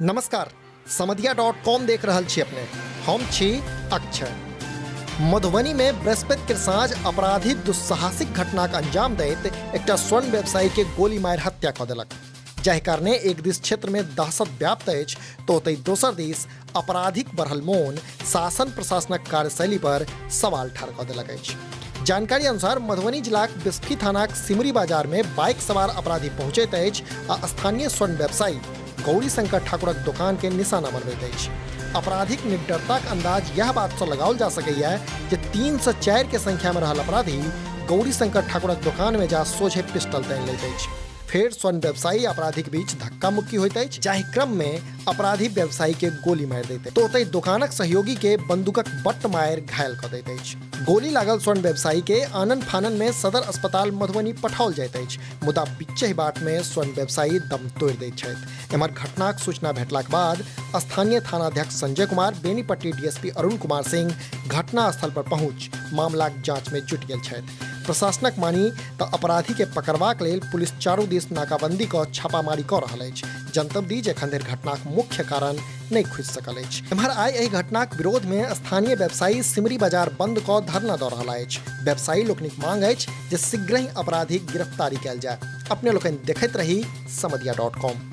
नमस्कार, समदिया dot com देख रहल छी अपने। हम छी अक्षय। मधुबनी में बृहस्पति के साँझ अपराधी दुस्साहसिक घटनाक अंजाम दैत एकटा स्वर्ण व्यवसायी के गोली मारि हत्या कऽ देलक, जाहि कारणे एक दिस क्षेत्र में दहशत व्याप्त अछि तो ओतहि दोसर दिस अपराधिक बढ़ल मोन शासन प्रशासनक कार्यशैली पर सवाल ठाढ़ कऽ देलक अछि। जानकारी अनुसार मधुबनी जिलाक बिस्फी थानाक सिमरी बाजार में बाइक सवार अपराधी पहुंचैत अछि आ स्थानीय स्वर्ण व्यवसायी गौरी शंकर ठाकुरक दोकान के निशाना बनबैत अछि। अपराधिक निडरताक अंदाज यह बात से लगाओल जा सकैया जे 3 से 4 के संख्या में रहल अपराधी गौरी शंकर ठाकुरक दोकान में जा सोझे पिस्टल तानि लैत अछि। फेर स्वर्ण व्यवसायी अपराधीक बीच धक्का मुक्की होइत अछि, जाहि क्रम में अपराधी व्यवसायी के गोली मारि दैत अछि तो ओतहि दोकानक सहयोगी के बंदूकक बट्ट मारि घायल कऽ दैत अछि। गोली लागल स्वर्ण व्यवसायी के आनन फानन में सदर अस्पताल मधुबनी पठाओल जाइत अछि, मुदा बीचहि बाट में स्वर्ण व्यवसायी दम तोड़ि दैत छथि। एम्हर घटनाक सूचना भेटलाक बाद स्थानीय थानाध्यक्ष संजय कुमार, बेनीपट्टी डीएसपी अरुण कुमार सिंह घटना स्थल पर पहुंच मामलाक जांच में जुटि गेल छथि। प्रशासनक मानी तऽ अपराधी के पकड़बाक लेल पुलिस चारू दिस नाकाबंदी कऽ छापामारी कऽ रहल अछि। जनतब दी जे एखन धरि घटनाक मुख्य कारण नहि खुजि सकल अछि। एम्हर आइ एहि घटनाक विरोध में स्थानीय व्यवसायी सिमरी बाजार बंद कऽ धरना दऽ रहल अछि। व्यवसायी लोकनिक मांग अछि जे शीघ्रहि अपराधीक गिरफ्तारी कयल जाय। अपने लोकनि देखैत रही समदिया डॉट कॉम।